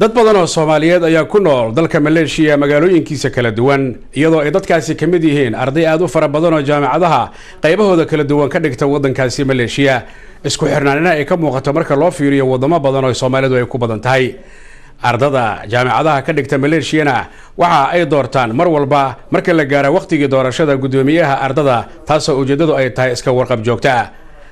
Dad badan oo Soomaaliyeed ayaa ku nool dalka Maleeshiya magaalooyinkiisa kala duwan, iyadoo ay dadkaasi ka mid yihiin arday aad u fara badan oo jaamacadaha qaybahooda kala duwan ka dhigta waddankaasi Maleeshiya. Isku xirnaanina ay ka muuqato marka loo fiiriyo wadamo badan oo Soomaalidu ay ku badan tahay. Ardada jaamacadaha ka dhigta Maleeshiyana waxa ay doortaan mar walba marka la gaaro wakhtigii doorashada guddoomiyaha ardada, taasoo ujeeddadu ay tahay iska warqab joogta ah.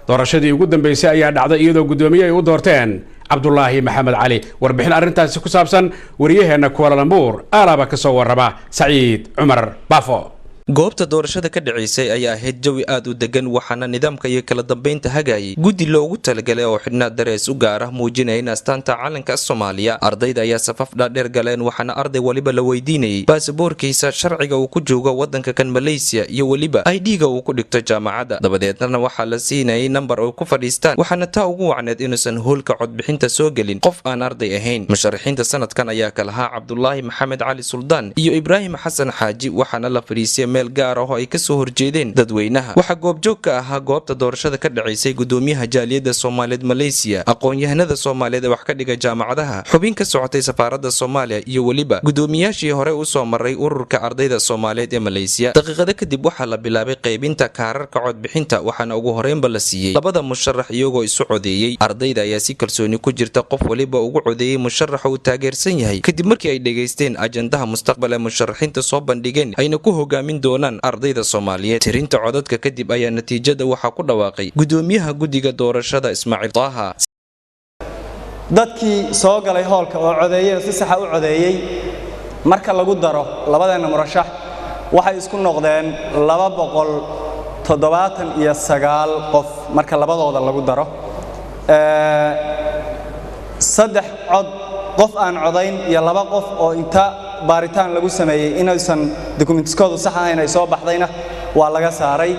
Doorashadii ugu dambeysay ayaa dhacday iyadoo guddoomiye ay u doorteen Cabdulaahi Maxamed Cali. Warbixin arrintaasi ku saabsan wariyaheenna Kuala Lumpur aalaaba ka soo warrama, Saciid Cumar Baafo. Goobta doorashada ka dhacaysay ayaa ahayd jawi aad u degan, waxaana nidaamka iyo kala dambeynta hagayay guddi loogu talagalay oo xidhnaa darees u gaar ah muujinaya in astaanta calanka Soomaaliya. Ardayda ayaa safaf dhaadheer galeen, waxaana arday waliba la weydiinayay baasaboorkiisa, sharciga uu ku joogo wadanka kan Malaysiya iyo weliba ID-ga uu ku dhigto jaamacadda. Dabadeedna waxaa la siinayay nambar ay ku fadhiistaan, waxaana taa ugu wacneed inuusan hoolka codbixinta soo gelin qof aan arday ahayn. Musharaxiinta sanadkan ayaa kalahaa Cabdulaahi Maxamed Cali Suldaan iyo Ibraahim Xasan Xaaji, waxaana la fadhiisiyay meel gaar ah oo ay kasoo horjeedeen dadweynaha. Waxaa goobjoog ka ahaa goobta doorashada ka dhacaysay gudoomiyaha jaaliyadda Soomaaliyeed Malaysiya, aqoon-yahanada Soomaaliyeed ee wax ka dhiga jaamacadaha, xubin ka socotay safaaradda Soomaaliya iyo weliba gudoomiyaashii hore usoo maray ururka ardayda Soomaaliyeed ee Malaysiya. Daqiiqado kadib waxaa la bilaabay qaybinta kaararka codbixinta, waxaana ugu horeynba la siiyey labada musharax iyagoo isu codeeyey. Ardayda ayaa si kalsooni ku jirta qof waliba ugu codeeyey musharaxa uu taageersan yahay, kadib markii ay dhegaysteen ajandaha mustaqbal ee musharaxiinta soo bandhigeen ayna ku hogaamin doonaan ardayda Soomaaliyeed. Tirinta codadka kadib ayaa natiijada waxaa ku dhawaaqay gudoomiyaha guddiga doorashada, Ismaaciil Taaha. Dadkii soo galay hoolka oo codeeyey oo si saxa u codeeyey, marka lagu daro labadeenna murashax, waxay isku noqdeen 279 qof. Marka labadooda lagu daro saddex cod, qof aan codayn iyo laba qof oo inta baaritaan lagu sameeyey inaysan dukumentiskoodu sax ahayn ay soo baxdayna waa laga saaray.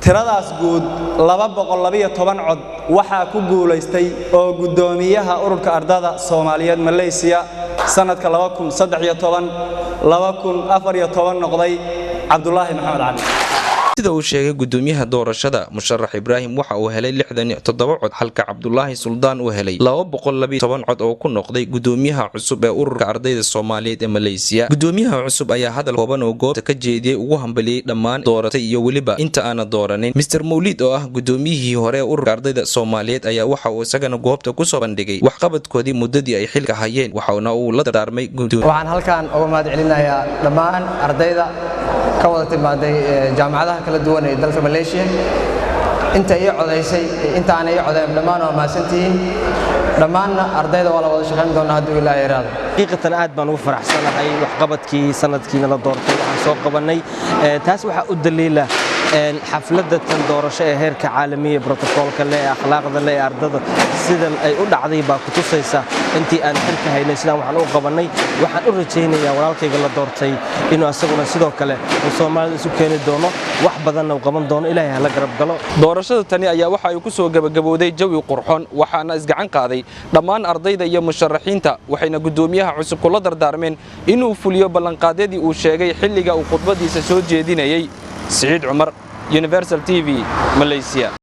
Tiradaas guud, 212 cod, waxaa ku guulaystay oo guddoomiyaha ururka ardada Soomaaliyeed Malaysiya sanadka 2013 2014 noqday Cabdulaahi Maxamed Cali. Sida uu sheegay gudoomiyaha doorashada, musharax Ibraahim waxa uu helay 67 cod, halka Cabdulaahi Suldaan uu helay 212 cod oo ku noqday gudoomiyaha cusub ee ururka ardayda Soomaaliyeed ee Malaysiya. Gudoomiyaha cusub ayaa hadal kooban oo goobta ka jeediyey ugu hambaliyey dhammaan dooratay iyo weliba inta aana dooranin. Mister Mawlid oo ah gudoomiyihii hore ee ururka ardayda Soomaaliyeed ayaa waxa uu isagana goobta kusoo bandhigay waxqabadkoodii muddadii ay xilka hayeen, waxaana uu la dardaarmay. Waxaan halkan uga mahad celinayaa dhammaan ardayda ka wada timaaday jaamacadaha kala duwan ee dalka Malaysia, inta ii codaysay, inta aanay ii codayn, dhammaan waa mahadsantihiin. Dhammaanna ardayda waa la wada shaqayn doonaa hadduu Ilaahay yiraahdo. Xaqiiqatan aad baan ugu faraxsanahay waxqabadkii sanadkiina la doortay waxaan soo qabannay. Taas waxaa u daliila xafladda tan doorasho ee heerka caalamiya, brotokoolka leh ee akhlaaqda leh ee ardada sidan ay u dhacday baa ku tusaysa intii aan xilka haynay sidaan waxaan u qabannay. Waxaan u rajaynayaa walaalkayga la doortay inuu asaguna sidoo kale uu Soomaalida isu keeni doono, wax badanna uu qaban doono. Ilaahay hala garab galo. Doorashada tani ayaa waxa ay ku soo gabagabowday jawi qurxoon, waxaana isgacan qaaday dhammaan ardayda iyo musharaxiinta, waxayna guddoomiyaha cusub kula dardaarmeen inuu fuliyo ballanqaadyadii uu sheegay xilliga uu khudbadiisa soo jeedinayey. Siciid Cumar, Universal TV, Malaysia.